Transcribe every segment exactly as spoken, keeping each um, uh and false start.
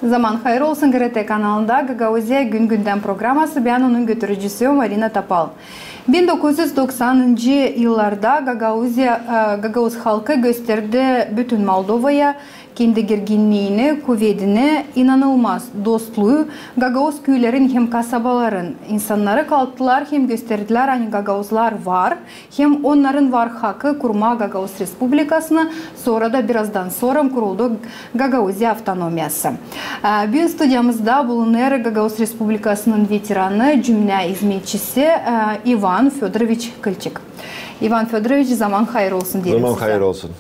Zaman hayır olsun. GRT kanalında Gagauziya gün-gündän programası, bän onun götürücüsü Marina Topal. Bin dokuz üz doksanıncı yıllarda Gagauziya, e, gagauz halkı gösterdi bütün Moldovaya kendi gerginniini, kuvedini, inanılmaz dostluyu. Gagauz küülerin hem kasabaların insannarı kalktılar hem gösterdilär, ani gagauzlar var, hem onnarın var hakı kurmaa Gagauz Respublikasını, sora da birazdan sora kuruldu Gagauziya avtonomiyası. E, büün studiyamızda bulunêr Gagauz Respublikasının veteranı, cümlä izmetçisi, e, İvan Födoroviç Kılçık. İvan Födoroviç, zaman hayır olsun deerim sizä. Zaman hayır olsun.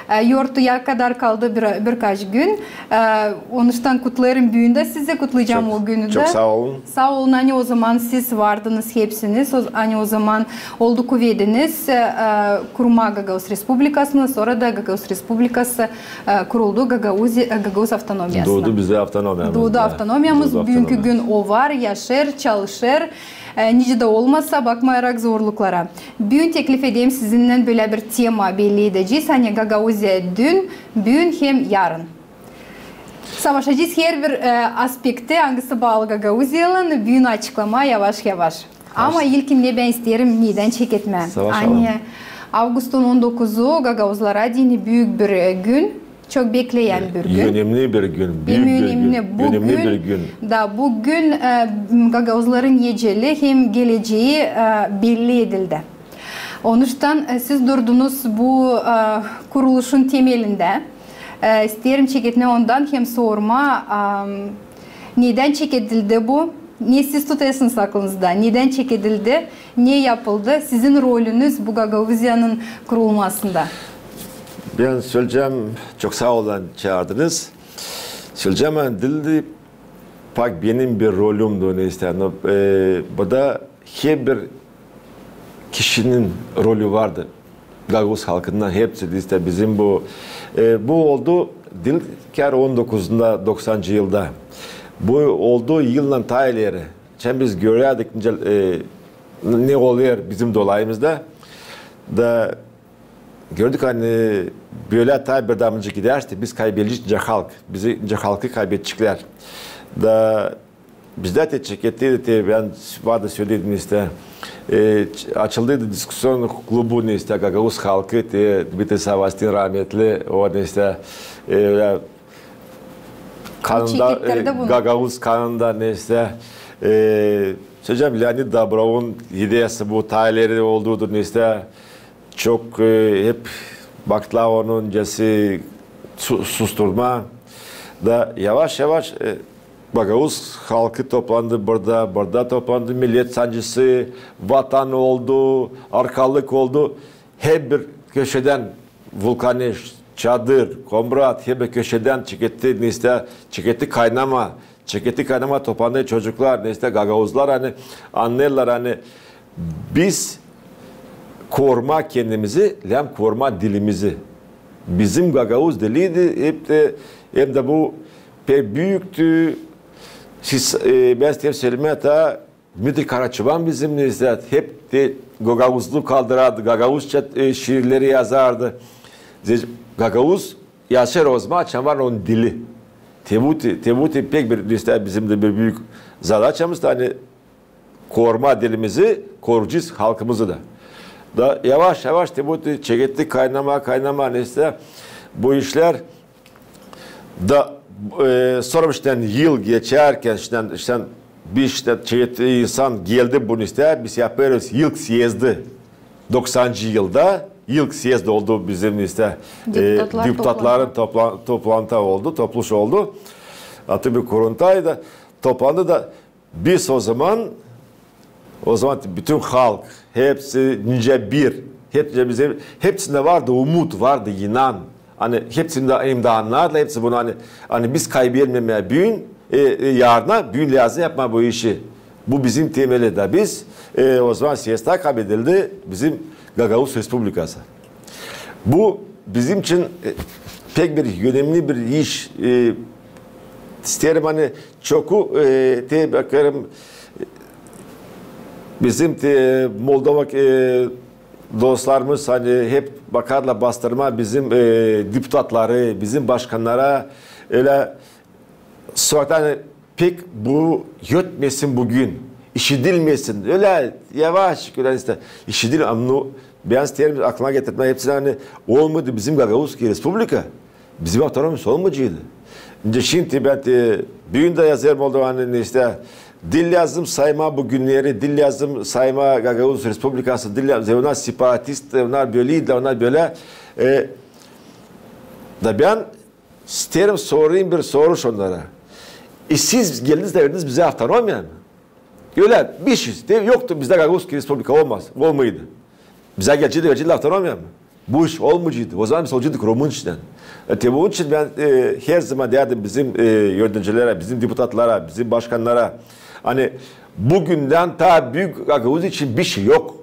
E, yortuya kadar kaldı bir, birkaç gün. E, onuştan kutlêêrım büün dä sizi, kutlayacam o günü dä. Çok saa olun. Saa olun, ani ozaman siz vardınız hepsiniz, o, ani ozaman oldu kuvediniz, e, kurmaa Gagauz Respublikasını, sora da Gagauz Respublikası, e, kuruldu, Gagauzi-, e, Gagauz avtonomiyasını. Doodu bizä avtonomiyamız. Doodu avtonomiyamız, büünkü gün o var, yaşêêr, çalışêr. E, nicä dä olmasa, bakmayarak zorluklara. Büün teklif ederim sizinnän bölä bir tema belli edecez, ani Gagauziya dün, büün hem yarın. Savaşacez herbir, e, aspekti, angısı baalı Gagauziyaylan, büün açıklamaa yavaş-yavaş. Ama ilkin bän isteerim nedän çeketmää. Savaşalım. Ani avgustun on dokuzu gagauzlara deyni büük bir, e, gün. Çok bekleyän bir gün. Önemli bir gün, büük bir gün. Önemli bu gün. Da bu gün, e, gagauzların eceli hem gelecää, e, belli edildi. Onuştan, e, siz durdunuz bu, e, kuruluşun temelindä. E, isteerim çeketmää ondan hem sormaa, e, nedän çekedildi bu? Ne siz tutêrsınız aklınızda? Nedän çekedildi? Ne yapıldı? Sizin rolünüz bu Gagauziyanın kurulmasında? Bän söleyecäm, çok saa olun, çaardınız. Söleyecäm, ani diil pak benim bir rolümdü, neysä. No, e, burada herbir kişinin rolü vardı. Gagauz halkından hepsi, neysä, bizim bu, e, bu oldu diil kär on dokuzunda, doksancı yılda. Bu oldu yıllan taa ileri. Çün biz görärdik, nicä, e, ne olêr bizim dolayımızda. Da gördük, ani bölä taa bir dä nicä gidärsä, biz kaybedecez nicä halk. Bizi, nicä halkı kaybedeceklär. Da bizdä te çekettik, te bän vardı, söledim, neysä, e, ç-, açıldı diskusion klubu, neysä, gagauz halkı, te Dmitriy Savastin rahmetli, o, neysä, e, ölä kanında, e, gagauz kanında, neysä, e, söleyecäm, Leonid Dobrovun ideyası bu taa ileri oldudur, neysä, çok, e, hep baktılar onun nicäsi su-, susturmaa. Da yavaş-yavaş, e, gagauz halkı toplandı burada, burada toplandı millet sancısı, Vatan oldu, Arkalık oldu. Herbir köşedän Vulkaneş, Çadır, Komrat, herbir köşedän çeketti, neysä, çeketti kaynamaa, çeketti kaynamaa, toplandı çocuklar, neysä, gagauzlar, ani annêêrlar, ani biz korumaa kendimizi, hem korumaa dilimizi. Bizim gagauz diliydi, hep dä, hem dä bu pek büüktü. Siz, e, bän isteerim sölemää, taa Dmitriy Karaçoban bizim, neysä, hep te gagauzluyu kaldırardı, gagauzça, e, şiirleri yazardı. Ze-, gagauz yaşêêr ozaman, açan var onun dili. Te bu te, te bu te pek bir, neysä, bizim dä bir büük zadaçamız, ani korumaa dilimizi, koruyacez halkımızı da. Da yavaş-yavaş te bu te çeketti kaynamaa, kaynamaa, neysä, bu işlär. Da, e, sora iştän yıl geçärkän, iştän, iştän bir iştän çeketti insan geldi bu, neysä, biz yapêrız ilk sezdi. Doksancı yılda ilk sezdi oldu bizim, neysä, e, deputatların topla-, toplantı oldu, topluş oldu. Atı bir kuruntaydı. Toplandı da biz ozaman, ozaman bütün halk, hepsi nicä bir, hepsi bizim, hepsindä vardı umut, vardı inan. Ani hepsindä hem dä annardılar, hepsi bunu, ani, ani biz kaybetmemää büün, e, e, yarına, büün lääzım yapmaa bu işi. Bu bizim temeli da biz, e, ozaman sezdi, kaybedildi bizim Gagauz Respublikası. Bu bizim için, e, pek bir önemli bir iş. E, isteerim, ani çoku, e, te bakêrım, e, bizim te Moldova, e, dostlarımız, ani hep bakardılar bastırmaa bizim, e, deputatları, bizim başkannara, ölä Sora da, ani, pek bu ötmesin büün, işidilmesin. Ölä yavaş, ölä işte, işidil-, ama, nu, bän isteerim aklıma getirmää hepsini, ani olmaydı bizim Gagauzski Respublika, bizim avtonomiyamız olmayaceydı. Şindi bän, e, büün dä yazêrım oldu, ani işte, diil lääzım saymaa bu günleri, diil lääzım saymaa Gagauz Respublikası, diil lääzım, onnar separatist, onnar bölä, onnar bölä. E, da bän isteerim sorayım bir soruş onnara. E, siz geldiniz dä verdiniz bizä avtonomiya mı? Ölä bir şey, de, yoktu bizdä Gagauzski Respublika olmaz, olmaydı. Bizä geleceydi, vereceydi avtonomiya mı? Bu iş olmayaceydı. O zaman biz olaceydık Rumıniyadan. E, te, bunun için bän, e, her zaman deerdim bizim, e, yöneticilerä, bizim deputatlara, bizim başkannara, ani, büündän taa büük Gagauziya için bir şey yok.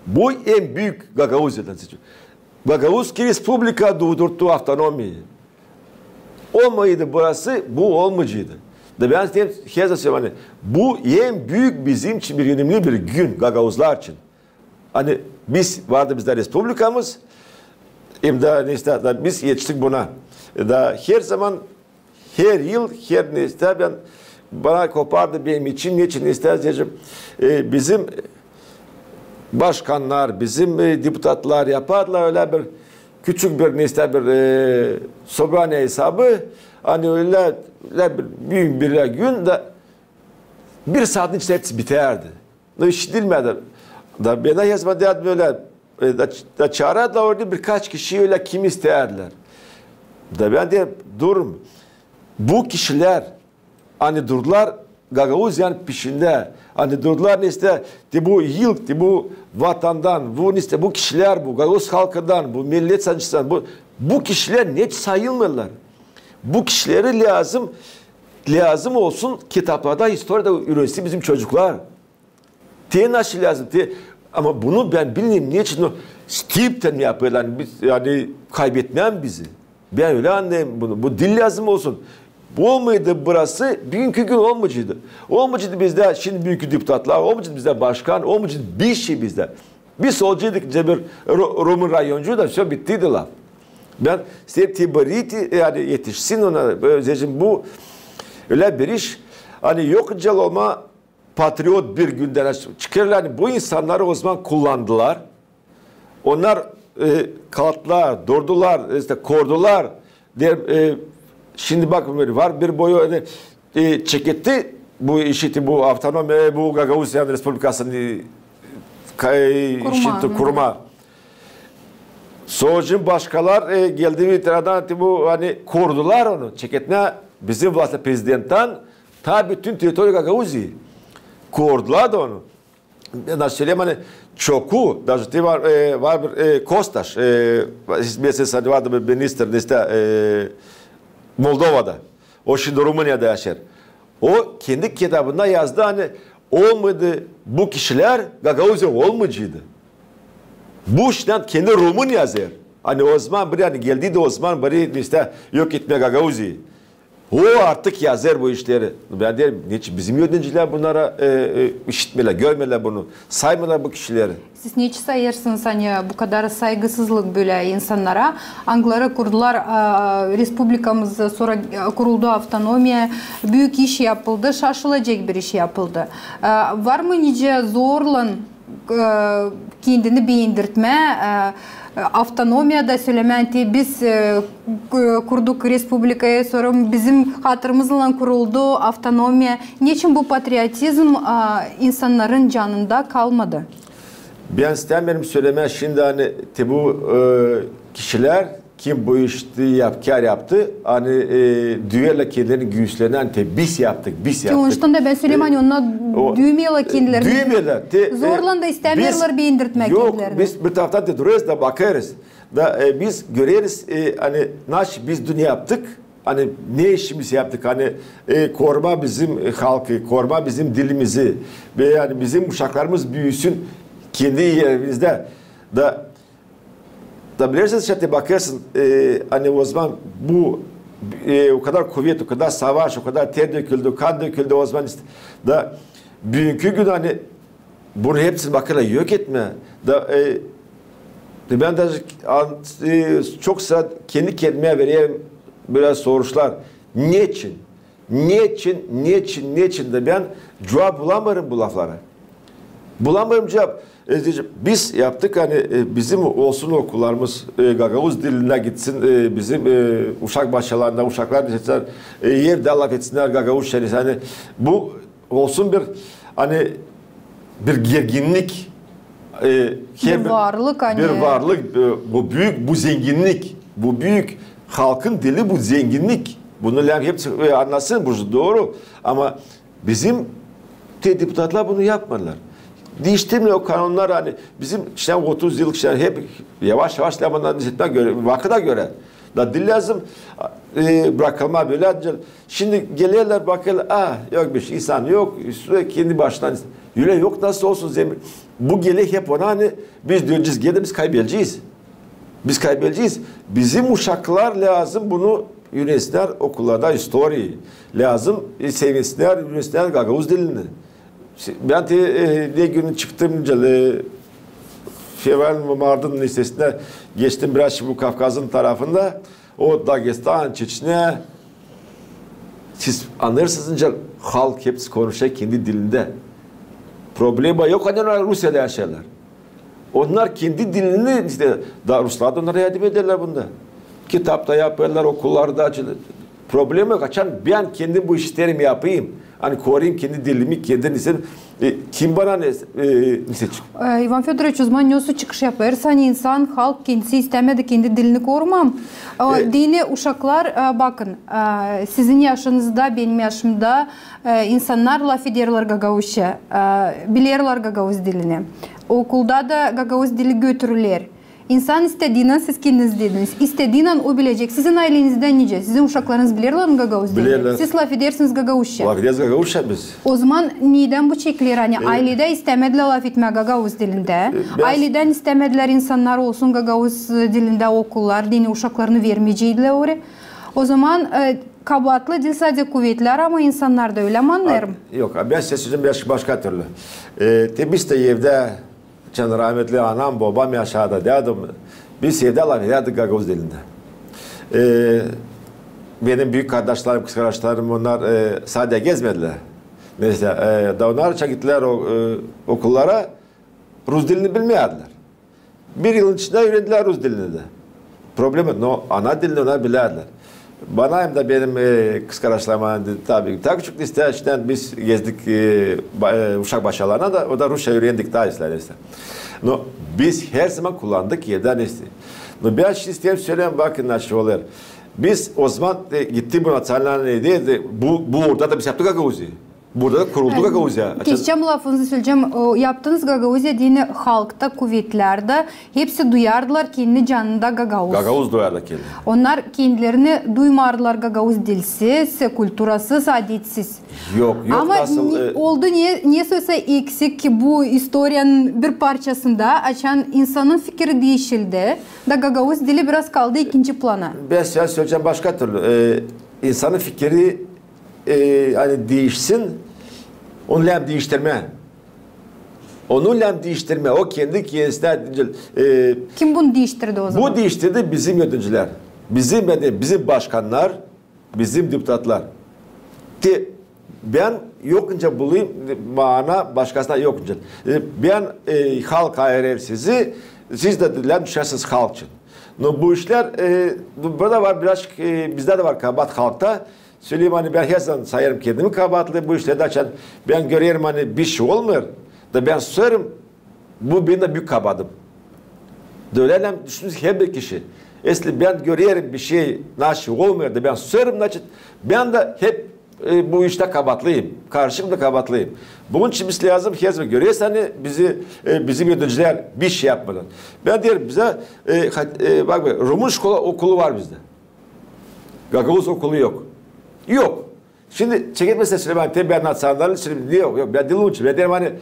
Bu en büük Gagauziyadan seçim. Gagauzski Respublika duudurttu avtonomiyayı. Olmaydı burası, bu olmayaceydı. Da bän isteerim, her zaman söleerim, ani bu en büük bizim için bir önemli bir gün gagauzlar için. Ani biz, vardı bizdä respublikamız, hem dä, ne işte, da biz etiştik buna. Da her zaman, her yıl, her ne işte, bän, bana kopardı benim içim, neçin, ne işte, deecäm, e, bizim başkannar, bizim, e, deputatlar yapardılar ölä bir küçük bir, ne işte, bir, e, sobraniye hesabı, ani ölä, ölä bir büük bir gün dä bir saatın içindä hepsi bitärdi. Nu, işidilmedi. Da bana yazma deerdi bölä, e, da, da çaarardılar orada birkaç kişi ölä, kimi istärdilär. Da bän deerim, durun. Bu kişilär, ani durdular Gagauziyanın peşindä, ani durdular, ne işte, te bu yıl, te bu vatandan, bu, ne işte, bu kişilär, bu gagauz halkından, bu millet sancısından, bu, bu kişilär neçin sayılmêêrlar? Bu kişileri lääzım, lääzım olsun kitaplarda, istoriyada üürensin bizim çocuklar. Te naşı lääzım, te, ama bunu bän bilmeerim, neçin o stipten yapêrlar, ani biz, ani kaybetmää bizi. Bän ölä annêêrım bunu. Bu diil lääzım olsun. Bu olmaydı burası, büünkü gün olmayaceydı. Olmayaceydı bizdä şindi büünkü deputatlar, olmayaceydı bizdä başkan, olmayaceydı bir şey bizdä. Biz olaceydık bir ru-, rumun rayoncu da, всё, bittiydi laf. Bän isteerim te biri, te, ani etişsin ona, deecäm, bu ölä bir iş, ani yok nicä olma patriot bir gündän çıkêrlar, ani bu insannarı o zaman kullandılar. Onnar, e, kalktılar, durdular, işte, kordular. Deerim, e, şindi bakın, var bir boyu, ani, e, çeketti bu işi, bu avtonomiya, e, bu Gagauziyanın Respublikasını, e, ka-, e, kurma, şindi kurma. Soocun başkalar, e, geldi bir taradan, te bu, ani, kordular onu, çeketmää bizim vlasta, prezidenttän ta bütün territoriya Gagauziyayı. Kordular da onu. Naşı söleerim, ani çoku, даже te var, e, var bir, e, Kostaş, e, mesela, vardı bir ministr, ne işte, e, Moldovada. O şindi Rumuniyada yaşêêr. O kendi kitabında yazdı, ani olmaydı bu kişilär, Gagauziya olmayaceydı. Bu iştän kendi Rumun yazêr. Ani o zaman bir, ani geldiydi o zaman bir, ne işte, yok etmää Gagauziyayı. O artık yazêr bu işleri. Bän deerim, neçin bizim yöneticilär bunnarı, e, e, işitmeerlär, görmeerlär bunu, saymêêrlar bu kişileri. Siz neçin sayêrsınız, ani bu kadar saygısızlık bölä insannara, angıları kurdular, e, respublikamızı, sora, e, kuruldu avtonomiya, büük iş yapıldı, şaşılacek bir iş yapıldı. E, var mı nicä zorlan e, kendini beendirtmää, e, e, avtonomiyada sölemää, te biz, e, k-, kurduk respublikayı, sora bizim hatırımızlan kuruldu avtonomiya. Neçin bu patriotizm, e, insannarın canında kalmadı? Bän istämeerim sölemää şindi, ani te bu, e, kişilär, kim bu işi yapkar yaptı, ani, e, düüyerlär kendilerini güüslerini, ani te biz yaptık, biz yaptık. Onuştan da bän söleerim, e, ani onnar o, düümeerlär kendilerini. Düümeerlär. Te, e, zorlan da istämeerlär beendirtmää kendilerini. Yok, biz bir taraftan te durêrız da bakêrız. Da, e, biz göreriz, e, ani naşı biz dünnä yaptık, ani ne işimiz yaptık, ani, e, koruma bizim, e, halkı, koruma bizim dilimizi ve, ani, bizim uşaklarımız büüsün kendi erimizdä. Da Da bilersiniz, şindi bakêrsın, e, ani o zaman bu, e, o kadar kuvet, o kadar savaş, o kadar ter döküldü, kan döküldü o zaman ist-, da büünkü gün, ani bunu hepsini bakêrlar yok etmää. Da, e, da bän dä an-, e, çok sıra kendi kendimä vererim bölä soruşlar. Neçin? Neçin, neçin, neçin dä bän cuvap bulamêêrım bu laflara. Bulamêêrım cuvap. E, deyecäm, biz yaptık, ani, e, bizim olsun okullarımız, e, gagauz dilindä gitsin, e, bizim, e, uşak başçalarında uşaklar, e, evdä lafetsinnär gagauzça. Ani bu olsun bir, ani bir gerginnik, e, bir varlık, ani bir varlık, e, bu büük, bu zenginnik, bu büük halkın dili, bu zenginnik. Bunu lääzım hepsi, e, annasın, bu dooru. Ama bizim te deputatlar bunu yapmêêrlar. Diiştirmeer o kanunnar, ani bizim işte otuz yıl işte hep yavaş-yavaş lääzım onnar diiştirmää göre, vakıda göre. Da diil lääzım, e, brakılmaa bölä. Şindi gelerlär, bakêrlar, a, yok bir şey, insan yok, üstüne kendi başına. Ölä yok, nasıl olsun zemin. Bu geler hep ona, ani biz dönecez, gelecez, biz kaybedecez. Biz kaybedecez. Bizim uşaklar lääzım bunu üürensinnär okullarda istoriyayı. Lääzım, e, sevinsinnär, üürensinnär gagauz dilini. Bän te, e, ne gün çıktım, e, fevral, martın listesindä geçtim biraz bu Kavkazın tarafında. O Dagestan, Çeçnya. Siz annêêrsınız, nicä halk hepsi konuşêr kendi dilindä. Problema yok, ani onnar Rusiyada yaşêêrlar. Onnar kendi dilini, işte, da ruslar da onnara yardım ederlär bunda. Kitap ta yapêrlar, okullar da açılêr. Problema yok. Açan bän kendim bu işi isteerim yapayım, ani koruyum kendi dilimi, kendi isteerim. E, kim bana ne, e, ne seçecek? E, İvan Födoroviç, o zaman ne olsun çıkış yapêrsın, ani insan, halk kendisi istämedi kendi dilini korumaa. E, deyni uşaklar, e, bakın, e, sizin yaşınızda, benim yaşımda, e, insannar lafederlär gagauzça, e, bilerlär gagauz dilini. Okulda da gagauz dili götürüler. İnsan istediynän, siz kendiniz dediniz, istediynän o bilecek. Sizin aylenizdä nicä? Sizin uşaklarınız bilerlär mi gagauz dilini? Bilerlär. Siz lafedersiniz gagauzça. Lafederiz gagauzça biz. O zaman nedän bu çekiler, ani, e, ayledä istämedilär lafetmää gagauz dilindä? E, biraz... Ayledän istämedilär insannar olsun gagauz dilindä okullar, deyni uşaklarını vermeyceydilär oraya. O zaman, e, kabaatlı diil sade kuvetlär, ama insannar da, ölä mi annêêrım? A, yok, a, bän size sözüm biraz başka türlü. E, te biz dä evdä Çün rahmetli anam, bobam yaşardı, dädim, biz evdä lafedärdik gagauz dilindä. E, benim büük kardaşlarım, kızkardaşlarım, onnar, e, sade gezmedilär. Mesela, e, da onnar açan gittilär o, e, okullara, rus dilini bilmeyärdilär. Bir yılın içindä üürendilär rus dilini dä. Problema, no ana dilini onnar bilärdilär. Bana hem dä benim, e, kızkardaşlarıma, tabii, taa küçük listeden biz gezdik, e, ba-, e, uşak başçalarına da, o da rusça üürendik taa islää. No biz herzaman kullandık evdä neysä. No bän şindi isteerim söleyim, bakın nasıl olêr. Biz o zaman, e, gitti bu naţionalnıy ideya, bu, bu orada da biz yaptık Gagauziya. Burada da kuruldu Gagauziya. Kesäcäm lafınızı, söleyecäm, o, yaptınız Gagauziya deyni halkta, kuvetlerdä hepsi duyardılar kendini canında gagauz. Gagauz duyardılar kendini. Onnar kendilerini duymardılar gagauz dilsiz, kulturasız, adetsiz. Yok, yok. Ama nasıl, ne, e, oldu ne, nesä eksik ki bu istoriyanın bir parçasında, açan insanın fikiri diişildi da gagauz dili biraz kaldı ikinci plana. Bän söleyecäm başka türlü. E, insanın fikiri e, ani diişsin, onu lääzım diiştirmää. Onu lääzım diiştirmää. O kendi kendisini, e, kim bunu diiştirdi o zaman? Bu diiştirdi bizim yöneticilär. Bizim, bizim başkannar, bizim deputatlar. Te bän yokunca bulayım, maana başkasına yokunca. E, bän, e, halk ayırêr sizi, siz dä lääzım düşersiniz halk için. No bu işlär, e, bu, burada var biraz, e, bizdä dä var kabaat halkta. Söleyim, ani bän herzaman sayêrım kendimi kabaatlı bu işlerdä, açan bän görerim, ani bir şey olmêêr, da bän sorêrım, bu benim dä büük kabaadım. Da ölä lääzım düşünsün herbir kişi. Esli bän görerim bir şey nasıl olmêêr, da bän sorêrım, значит, bän dä hep, e, bu iştä kabaatlıyım, karışık da kabaatlıyım. Bunun için biz lääzım herzaman görersiniz, ani bizi, e, bizim yöneticilär bir şey yapmadan. Bän deerim bizä, e, hat-, e, bak, bak, rumun şkola, okulu var bizdä. Gagauz okulu yok. Yok. Şindi çeketmesä Süleyman, te bän naţionalist, şindi ne yok, yok, bän diil onun için. Bän deerim, ani,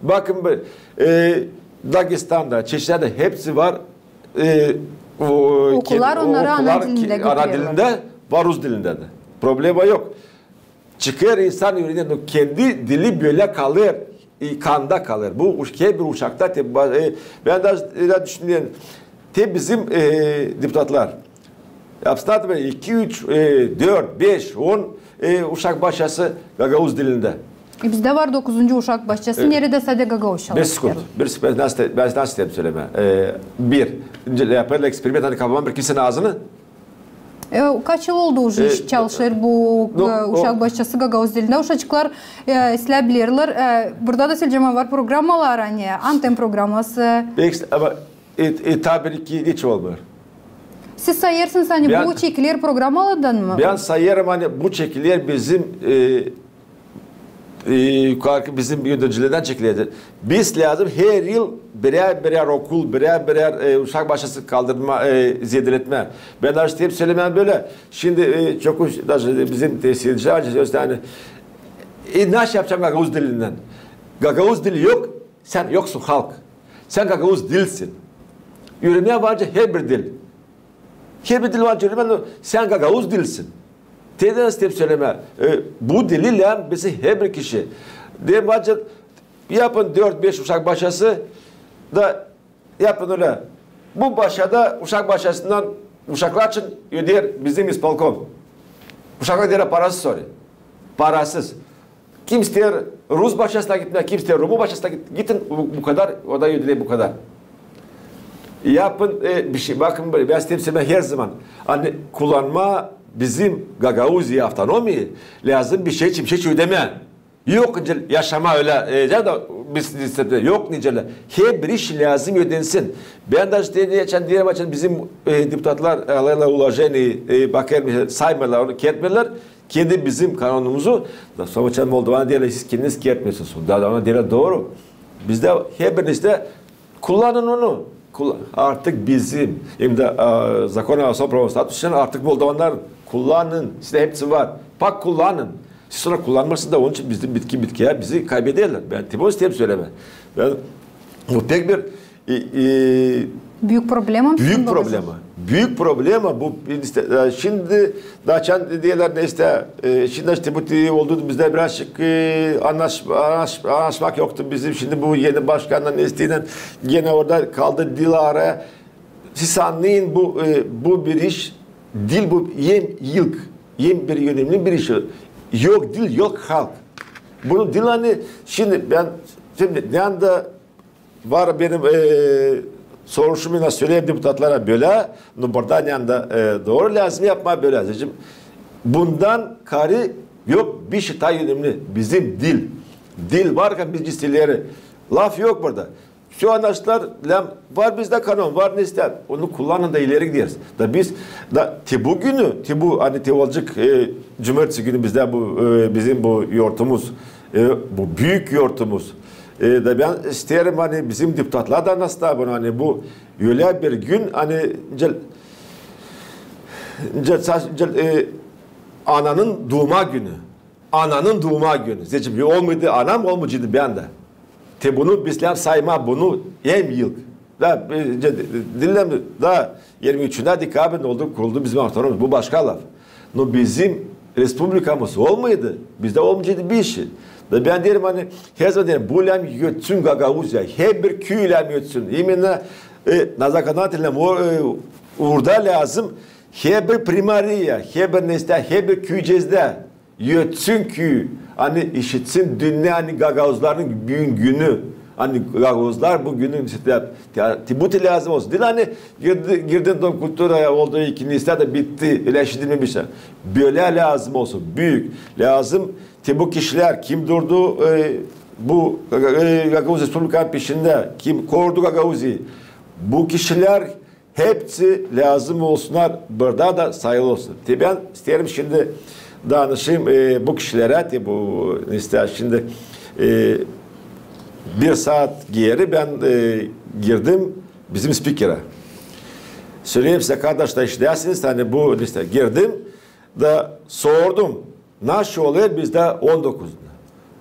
bakın, e, Dagestanda, Çeçnyada hepsi var, e, o, okullar, onnar ana dilindä götürerlär. Ana dilindä, var rus dilindä dä. Problema yok. Çıkêr insan üürener, no kendi dili bölä kalêr, e, kanda kalêr. Bu uş-, herbir uşakta, te, ba-, e, bän dä ölä düşünerim, te bizim, e, deputatlar, Yapsınnar da iki, üç, e, dört, beş, on, e, uşak başçası gagauz dilindä. E, bizdä var dokuzuncu uşak başçası, e, neredä sade gagauzça lafederiz. Bir sekund, bir sekund, ben nasıl, ben nasıl dedim sölemää. E, bir, yapêrlar eksperiment, ani kapamêêr kimsenin aazını. E, kaç yıl oldu uje, e, iş çalışêr bu, nu, e, uşak başçası gagauz dilindä? Uşacıklar, e, islää bilerlär. E, burada da, Selcem, var programalar, ani Anten programası. Pek, ama, e, e, tabii ki hiç olmêêr. Siz sayêrsınız, ani bu çekiler programalardan mı? Ben sayêrım, ani bu çekiler bizim, e, e, yukarıki bizim yöneticilerdän çekiler. Biz lääzım her yıl birär-birär okul, birär-birär, e, uşak başçası kaldırma, e, zedeletmä. Ben daje hep sölemää bölä. Şindi, e, çok uş-, daje bizim tesirciler, ani e, nasıl yapacam gagauz dilindän? Gagauz dili yok, sän yoksun halk. Sän gagauz diilsin. Üürenmää varcı herbir dil. Herbir dil varcı üürenmää, sän gagauz diilsin. Te dä nasıl hep sölemää. E, bu dili lääzım bilsin herbir kişi. Deerim, varcı yapın dört-beş uşak başçası da yapın ölä. Bu başçada, uşak başçasından uşaklar için öder bizim ispolkom. Uşaklar giderlär parasız oraya. Parasız. Kim isteer rus başçasına gitmää, kim isteer rumun başçasına git-, gitin, bu, bu kadar, o da ödeer bu kadar. Yapın, e, bir şey, bakın, bölä, ben isteerim sölemää her zaman. Ani kullanmaa bizim Gagauziya avtonomiyayı lääzım bir şey için, bir şey için ödemää. Yok nicä yaşamaa ölä, e, ya da biz, biz, yok nicä ölä. Herbir iş lääzım ödensin. Ben daje geçän deerim, açan bizim, e, deputatlar, e, alêrlar ulojenniyi, e, bakêrım, saymêêrlar onu, kertmeerlär. Kendi bizim kanonumuzu, da sora açan Moldovanı deerlär, siz kendiniz kertmeersiniz. Da, da ona deerlär, dooru. Bizdä herbir iş dä kullanın onu. Kula-, artık bizim, hem dä, e, Zakon o pravnom statusu için artık Moldovannar kullanın. Sizdä hepsi var. Bak, kullanın. Siz sora kullanmazsınız da onun için bizim bitki, bitkiyi bizi kaybederlär. Ben te bunu isteerim sölemää. Ben, bu pek bir, e, e, büük problema mı sizin bakışınızda? Büük problema. Büük problema bu. İştä, e, şindi da açan deerlär, neysä, e, şindi işte bu te-, oldu bizdä birazçık, e, anlaş-, anlaş-, anlaşmak yoktu bizim. Şindi bu eni başkannan, neysä, genä orada kaldı Dilara. Siz annayın, bu, e, bu bir iş diil, bu hem ilk, hem bir önemli bir iş. Yok dil, yok halk. Bunu diil, ani şindi ben, şindi, neredä var benim, e, soruşum, neysä, söleerim deputatlara bölä, nu burada neredä, e, dooru lääzım yapmaa bölä. Zerä bundan kaarä yok bir şey taa önemli. Bizim dil. Dil varkan biz ileri. Laf yok burada. Şu annaştılar, lääzım, var bizdä kanon, var neysä. Onu kullanın da ileri gideriz. Da biz, da te bu günü, te bu, ani te olacek, e, cumertesi günü bizdä bu, e, bizim bu yortumuz, e, bu büük yortumuz. E, da ben isteerim, ani bizim deputatlar da annasınnar bunu, ani bu ölä bir gün, ani cel, cel, cel, e, ananın duuma günü. Ananın duuma günü. Zerä olmaydı anam, olmaycıydı bän dä. Te bunu biz lääzım saymaa bunu hem ilk. Da, e, diil mi, da irmi üçündä dekabrın oldu, kuruldu bizim avtonomiyamız. Bu başka laf. No bizim respublikamız olmaydı, bizdä olmaycıydı bir şey. Da bän deerim, ani, her zaman deerim, bu lääzım ötsün Gagauziya, herbir küü lääzım ötsün. İmennä, e, na законодательном, o, e, uurda lääzım herbir primariya, herbir neysä, herbir küücezdä ötsün ki, ani işitsin dünnä, ani gagauzların büün günü, ani gagauzlar bu günü, neysä, te, te bu te lääzım olsun. Diil, ani girdi, girdin Dom kulturaya, oldu iki neysä da bitti, ölä işidilmemiş. Bölä lääzım olsun, büük. Lääzım, te bu kişilär, kim durdu, e, bu, e, Gagauz Respublikanın peşindä, kim korudu Gagauziyayı, bu kişilär hepsi lääzım olsunnar, burada da sayılı olsun. Te bän isteerim şindi danışayım, e, bu kişilerä, te bu, neysä, şindi, e, bir saat geeri bän, e, girdim bizim spikerä. Söleyim sizä, kardaşlar, işidäsiniz, ani bu, neysä, girdim da sordum. Nasıl olêr bizdä on dokuzunda?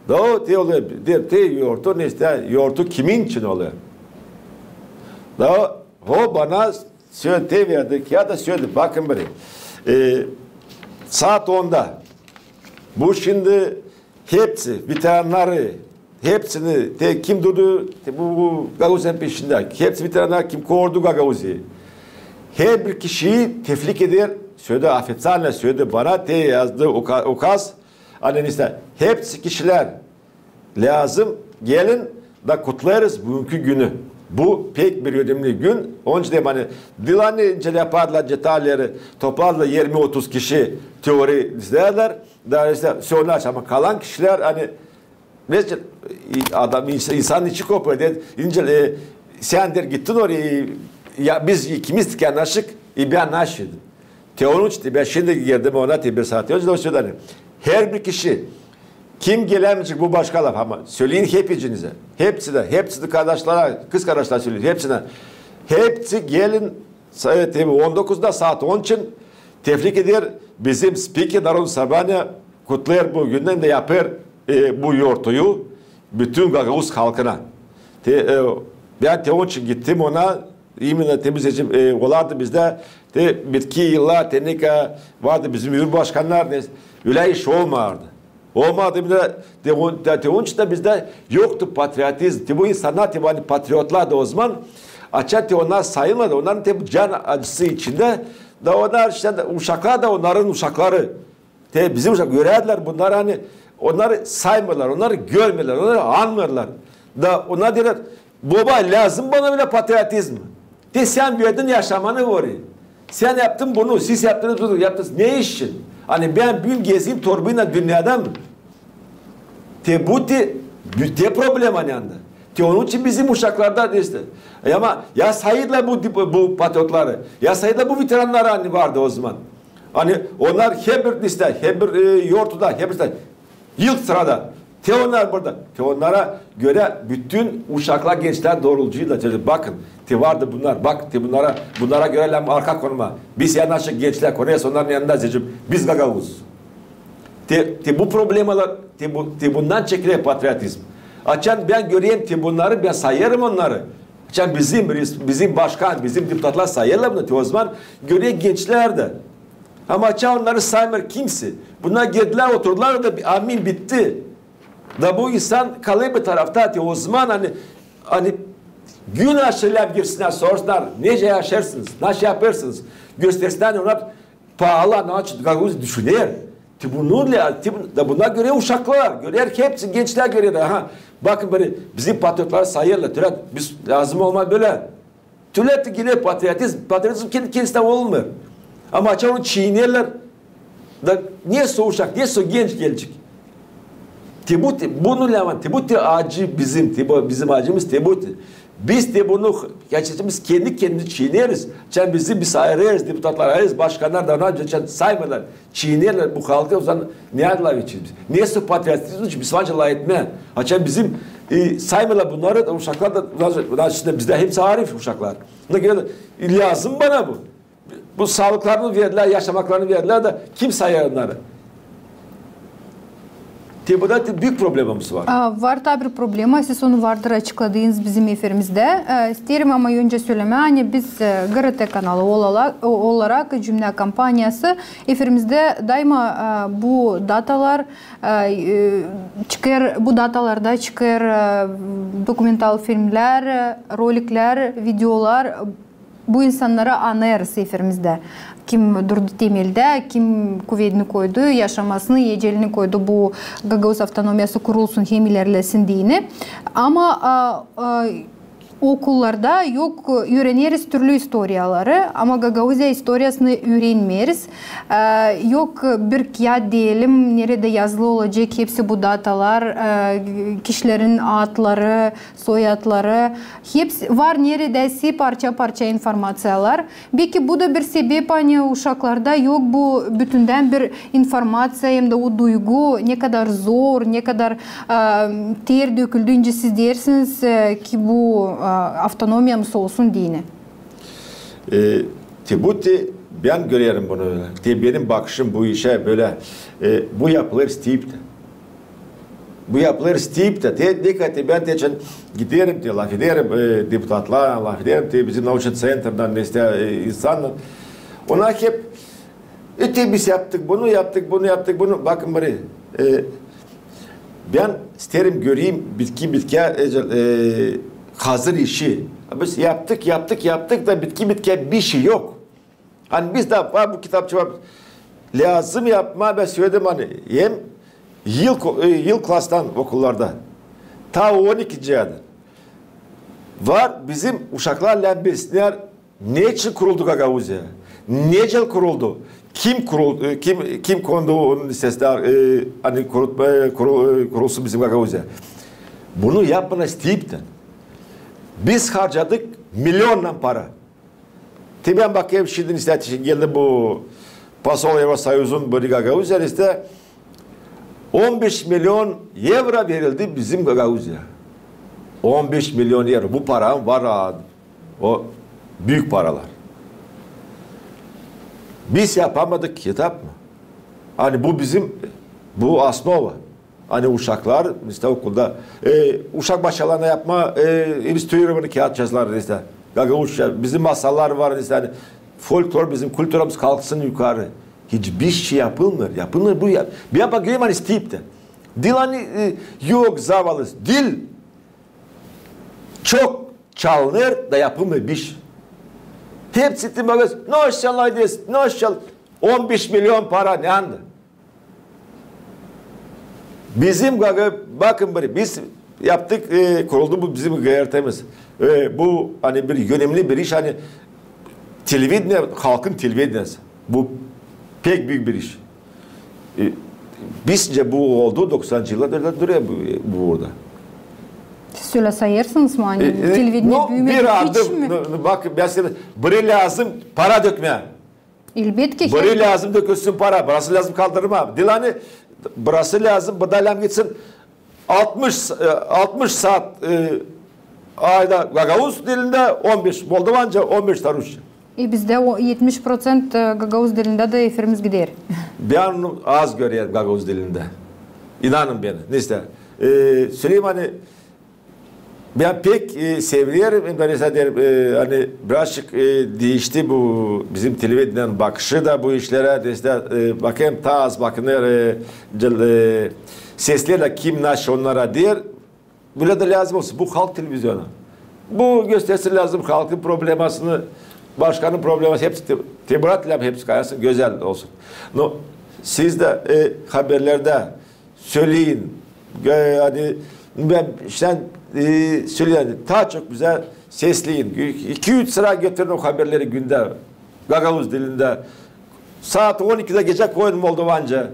Da o te olêr, deer, te yortu, neysä, yortu kimin için olêr? Da o bana sö-, te verdi, kiyada sööledi, bakın biri. E, saat onda. Bu şindi hepsi, veterannarı, hepsini, te kim durdu, te bu, bu Gagauziyanın peşindä, hepsi veterannar, kim korudu Gagauziyayı. Herbir kişiyi tebrik eder söyledi, официально söyledi bana, te yazdı uka-, ukaz. Ani işte hepsi kişilär lääzım gelin da kutlêêrız büünkü günü. Bu pek bir önemli gün. Onun için deerim, ani diil ani nicä yapardılar detalleri, topladılar irmi-otuz kişi, teori izlärlär. Da işte söylärlär, ama kalan kişilär, ani mesela, adam, ins-, insanın içi kopêr, deer, İncil, e, sän deer gittin oraya, ya biz ikimiz tä yanaşık, e, bän naşey dedim. Te onun için bän şindi girdim ona, te bir saat önce dä söledim. Herbir kişi, kim gelämeyecek, bu başka laf, ama söleyin hepinizä. Hepsinä, hepsinä kardaşlara, kız kardaşlara söleyin, hepsinä. Hepsi gelin, sa-, te on dokuzda saat on için tebrik eder bizim spiker Narodno sobraniya, kutlêêr bu gündän da yapêr, e, bu yortuyu bütün gagauz halkına. Te, e, bän te onun için gittim ona, именно te bu seçim, e, olardı bizdä, te bitki yıllar, te nicä vardı bizim cumhurbaşkannar, ne, ölä iş olmardı. Olmardı, bir dä, te on-, te, te onun için dä bizdä yoktu patriotizm. Te bu insannar, te bu ani patriotlar da o zaman, açan te onnar sayılmadı, onnarın te bu can acısı içindä, da onnar işte, uşaklar da onnarın uşakları. Te bizim uşak görärdilär bunnarı, ani onnarı saymêêrlar, onnarı görmeerlär, onnarı annamêêrlar. Da onnar deerlär, boba, lääzım bana bölä patriotizm. Te sän verdin yaşamanı oraya. Sän yaptın bunu, siz yaptınız bunu, yaptınız. Ne iş için? Ani bän büün gezeyim torbaylan dünnedä mi? Te bu te, bu te problema, ani anda. Te onun için bizim uşaklarda deersin. E, ama ya sayêrlar bu, bu patriotları, ya sayêrlar bu veterannarı, ani vardı o zaman. Ani onnar herbir listedä, herbir, e, yortuda, herbir listedä, ilk sırada. Te onnar burada. Te onnara görä bütün uşaklar, gençlär doorulcuylar. Te bakın, te vardı bunnar, bak, te bunnara, bunnara görä lääzım arka konmaa. Biz yanaşık gençlär konêrız onnarın yanında, zecim, biz gagauz. Te, te bu problemalar, te bu, te bundan çekiler patriotizm. Açan bän görerim te bunnarı, bän sayêrım onnarı. Açan bizim, bizim başkan, bizim deputatlar sayêrlar bunu, te o zaman görer gençlär dä. Ama açan onnarı saymêêr kimsey. Bunnar geldilär, oturdular da, amin, bitti. Da bu insan kalêr bir tarafta, te o zaman ani, ani gün aşırı lääzım girsinnär, sorsunnar, nicä yaşêêrsınız, nasıl yapêrsınız, göstersinnär, ani onnar paalı, ani açan gagauz düşüner. Te bunu lääzım, te bu-, da bunnar görer uşaklar, görer hepsi, gençlär görer. Aha, bakın, beri bizim patriotları sayêrlar, te biz lääzım olmaa bölä. Tület girer patriotizm. Patriotizm kendi kendisindän olmêêr. Ama açan onu çiinerlär, da ne sä uşak, ne sä genç gelecek. Te bu te, bunu lääzım, te bu te acı bizim, te bu bizim acımız, te bu te. Biz te bunu, gerçekten biz kendi kendimizi çiineriz. Açan bizi, biz ayırêrız, deputatlar ayırêrız, başkannar da, açan saymêêrlar. Çiinerlär bu halkı, o zaman ne adlar için biz? Ne sä patriotizm için biz ancak laf etmää. Açan bizim, e, saymêêrlar bunnarı, uşaklar da, bunnar, bunnar içindä bizdä hepsi arif uşaklar. Ona görä dä, e, lääzım bana bu. Bu saalıklarını verdilär, yaşamaklarını verdilär da kim sayêr onnarı? Te burada te büük problemamız var. A, var taa bir problema, siz onu vardır açıkladınız bizim efirimizdä. E, isteerim ama öncä sölemää, ani biz, e, GRT kanalı olala-, o-, olarak Cümlä kompaniyası efirimizdä daima, e, bu datalar, e, e, çıkêr, bu datalarda çıkêr, e, dokumental filmlär, e, roliklär, videolar, bu insannarı annêêrız efirimizdä. Kim durdu temeldä, kim kuvedini koydu, yaşamasını, ecelini koydu bu Gagauz avtonomiyası kurulsun hem ilerlesin deyni. Ama, a, a, okullarda yok, üüreneriz türlü istoriyaları, ama Gagauziya istoriyasını üürenmeeriz. E, yok bir kiyat deyelim, neredä yazılı olacek hepsi bu datalar, e, kişilerin adları, soyadları, hepsi var neredäsä parça-parça informaţiyalar. Beki bu da bir sebep, ani uşaklarda yok bu bütündän bir informaţiya, hem dä o duygu, ne kadar zor, ne kadar, e, ter döküldü, nicä siz deersiniz, e, ki bu, e, avtonomiyamız olsun deyni. E, te bu te, bän görerim bunu ölä. Te benim bakışım bu işä bölä, e, bu yapılêr stiptä. Bu yapılêr stiptä. Te, dikkät et, bän te için giderim, te lafederim, e, deputatlarlan, lafederim, te bizim nauçnıy ţentrdan, neysä, e, insannan. Onnar hep, e, te biz yaptık bunu, yaptık bunu, yaptık bunu. Bakın, beri, e, bän isteerim göreyim bitki-bitkiyä, e, e, hazır işi. Biz yaptık, yaptık, yaptık da bitki-bitkiyä bişey yok. Ani bizdä var bu kitapçı var. Lääzım yapmaa, bän söledim, ani hem yıl ko-, e, yıl klastan okullarda, ta on ikinci aydan var bizim uşaklar lääzım bilsinnär, neçin kuruldu Gagauziya, necä kuruldu, kim kurul-, e, kim, kim kondu onun sesler, e, ani kurul-, e, kurul-, e, kurulsun bizim Gagauziya. Bunu yapmaa isteerdim. Biz harcadık milyonnan para. Te bän bakêrım şindi, işte, geldi bu posol Evrosoyuzun bu Gagauziyaya, işte, on beş milyon evro verildi bizim Gagauziyaya. On beş milyon evro. Bu para var, ha, o büük paralar. Biz yapamadık kitap mı? Ani bu bizim, bu osnova. Ani uşaklar, işte, okulda, e, uşak başçalarına yapmaa, e, illüstrovanıy kiyat yazılar, işte, gagauzça, bizim masallar var, işte, ani folklor, bizim kulturamız kalksın yukarı. Hiçbir şey yapılmêêr, yapılmêêr bu ya. Bän bakêrım, ani isteerdim. Dil, ani, e, yok, zavallı, dil çok çalınêr da yapılmêêr bir şey. Hepsi te bakêrsın, nasıl çalınêr, nasıl çal-, on beş milyon para, ne anda? Bizim, ga-, ga-, bakın, bir, biz yaptık, e, kuruldu bu bizim G R T'miz. E, bu, ani, bir önemli bir iş, ani, televideniye, halkın televideniyesi. Bu pek büük bir iş. E, bizcä bu oldu, doksanıncı yıllarda durêr bu, bu burada. Siz ölä sayêrsınız mı, ani, e, e, televideniye no, büümedi bir hiç adım, mi? No, no, bak, mesela, buraya lääzım para dökmää. Elbetki. Buraya lääzım dökülsün para, burası lääzım kaldırmaa. Dil, ani, burası lääzım, burada lääzım gitsin altmış, e, altmış saat, e, ayda gagauz dilindä, on beş moldovanca, on beş rusça. E, bizdä o etmiş proţent, e, gagauz dilindä dä efirimiz gider. Bän onu az görerim gagauz dilindä. İnanın bana. Neysä, e, söleyim, ani bän pek, e, sevinerim, bän, neysä, deerim, e, ani birazcık, e, diişti bu bizim televideniyenin bakışı da bu işlerä, neysä, e, bakêrım, taa az bakınêr, e, cel-, e, seslerlär, kim nasıl onnara deer. Bölä dä lääzım olsun. Bu halk televizyonu. Bu göstersin lääzım halkın problemasını, başkanın probleması, hepsi te-, tebraat lääzım, hepsi kaynasın, gözäl olsun. No, siz dä, e, haberlerdä söleyin. E, ani bän, işte, e, söleyim, taa çok bizä sesleyin. İki-üç sıra getirin o haberleri gündä gagauz dilindä. Saat on ikidä gecä koyun moldovanca.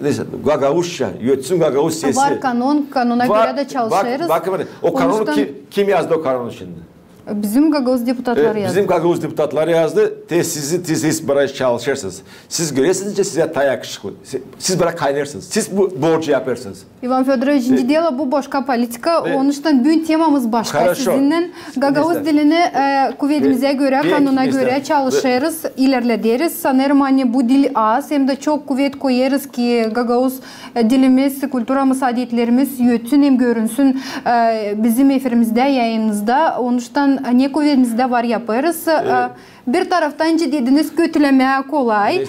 Neysä, gagauzça, ötsün gagauz sesi. Var kanon, kanona görä dä çalışêrız. Bakın, o kanonu kim, kim yazdı o kanonu şindi? Bizim gagauz deputatları yazdı. E, bizim gagauz deputatları yazdı. Te siz, siz, siz burayı çalışêrsınız. Siz görersiniz, sizä taa yakışıklı. Siz, siz burayı kaynêrsınız. Siz bu borcu yapêrsınız. İvan Födoroviç, e, nicä deyni bu başka politika, e, onuştan büün temamız başka. Sizinnän gagauz dilini, e, kuvedimizä görä, kanona görä çalışêrız, ilerlederiz. Sanêrım, ani bu dil az, hem dä çok kuvet koyêrız ki gagauz, e, dilimiz, kulturamız, adetlerimiz ötsün hem görünsün, e, bizim efirimizdä, yayınımızda. Onuştan ne kuvedimizdä var yapêrız. E, bir taraftan, nicä dediniz, kötülemää kolay.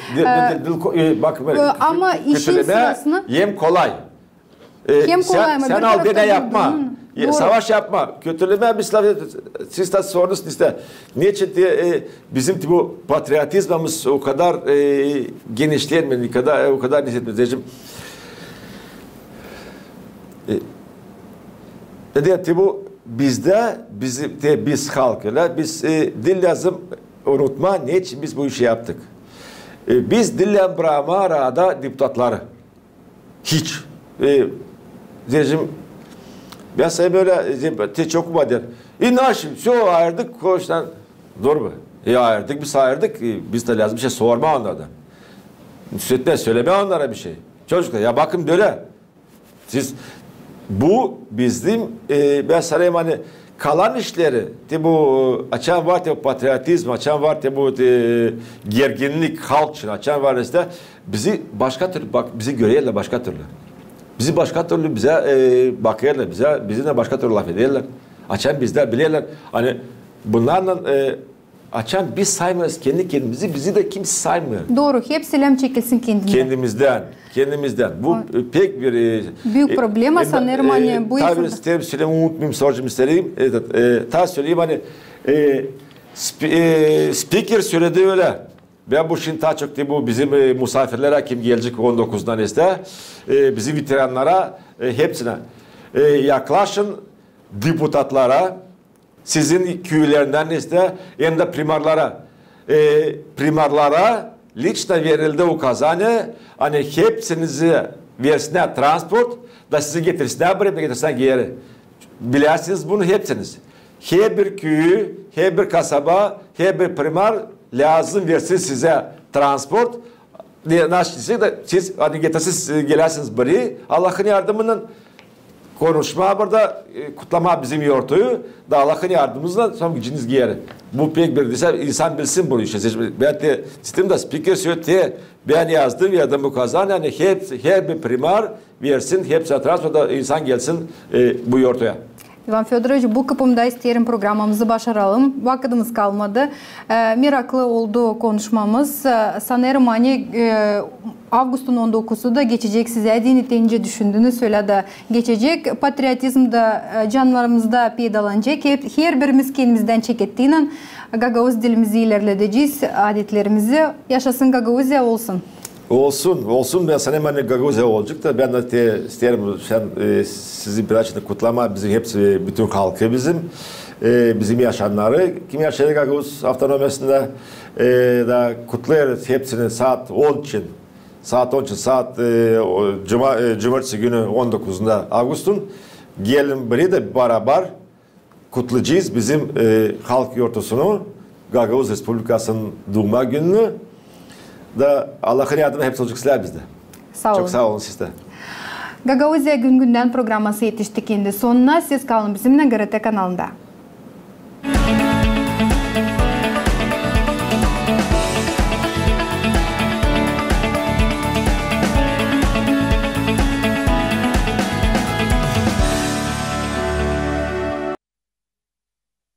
E, ama işin sırasını hem kolay. E, hem kolay, ama sän al, bän yapmaa. Savaş yapmaa. Kötülemää, biz lafederiz. Siz dä sorunuz, işte, neçin te, e, bizim bu patriotizmamız o kadar, e, genişleyämeer, o kadar, e, o kadar ne etmeyecäm. E, e, te bu bizdä, bizim, te biz halk ölä, biz, e, diil lääzım unutmaa, neçin biz bu işi yaptık. E, biz diil lääzım brakmaa arada deputatları. Hiç. E, deyecäm, bän sana bölä, e, te çok mu der. İnaş, всё, ayırdık, koştan. Dur be. E, ayırdık, biz ayırdık. E, biz dä lääzım bir şey sormaa onnardan. Sölemää, sölemää onnara bir şey. Çocuklar, ya bakın bölä. Siz, bu bizim, e, bän sanêrım, ani kalan işleri, te bu, e, açan var te bu patriotizm, açan var te bu, e, gerginlik halk için, açan var işte, bizi başka türlü, bak, bizi görerlär başka türlü. Bizi başka türlü, bizä, e, bakêrlar, bizä, bizimnän başka türlü lafederlär. Açan bizdä bilerlär, ani bunnarlan, e, açan biz saymêêrız kendi kendimizi, bizi dä kimsey saymêêr. Dooru, hepsi lääzım çekilsin kendinden. Kendimizdän, kendimizdän. Bu, e, pek bir, e, büük problema, e, sanêrım, e, ani bu taa bir isteerim söleyim, unutmayım, sora söleyim. E, e, taa söleyim, ani, e, Spi- e, spiker söledi ölä. Bän bu şindi taa çok te bu bizim e, musaafirlerä, kim gelecek on dokuzundan neysä, e, bizim veterannara, e, hepsinä. E, yaklaşın deputatlara, sizin küülerindän neysä, hem dä primarlara. E, primarlara liçno verildi ukazaniya, ani hepsinizi versinnär transport, da sizi getirsinnär burayı, da getirsinnär geeri. Bilersiniz bunu hepsiniz. Herbir küü, herbir kasaba, herbir primar lääzım versin sizä transport. Ne, nasıl desek da siz, ani getirsin, siz gelärsiniz burayı, Allahın yardımınnan konuşmaa burada, e, kutlamaa bizim yortuyu, da Allahın yardımınnan sora gideceniz geeri. Bu pek bir, desä, insan bilsin bu işi. Bän dä isteerim da spiker söledi, bän yazdım, verdim ukazaniya, ani hepsi, herbir primar versin, hepsinä transport, da insan gelsin e, bu yortuya. İvan Födoroviç, bu kıpımda isteerim programamızı başaralım. Vakıdımız kalmadı. E, meraklı oldu konuşmamız. E, sanêrım, ani e, avgustun on dokuzu da geçecek sizä deyni, te nicä düşündünüz, ölä dä geçecek. Patriotizm da e, canlarımızda peydalanacek. Hep, herbirimiz kendimizdän çekettiynän gagauz dilimizi ilerledecez, adetlerimizi. Yaşasın Gagauziya, olsun. Olsun, olsun. Bän sanêrım, ani Gagauziya olacek da, bän dä te isteerim, sän, e, sizi birazcık kutlamaa, bizim hepsi, e, bütün halkı bizim, e, bizim yaşayannarı, kim yaşêêr Gagauz avtonomiyasında, e, da kutlêêrız hepsini saat on için, saat on için, saat, e, o, cuma, e, cumartesi günü on dokuzunda avgustun. Gelin burayı da barabar kutlayacez bizim, e, halk yortusunu, Gagauz Respublikasının duuma gününü. Da Allahın yardımı hepsi olacek sizlär bizdä. Saa olun. Çok saa olun siz dä. Gagauziya gün-gündän programması etişti kendi sonuna. Siz kalın bizimnän GRT kanalında.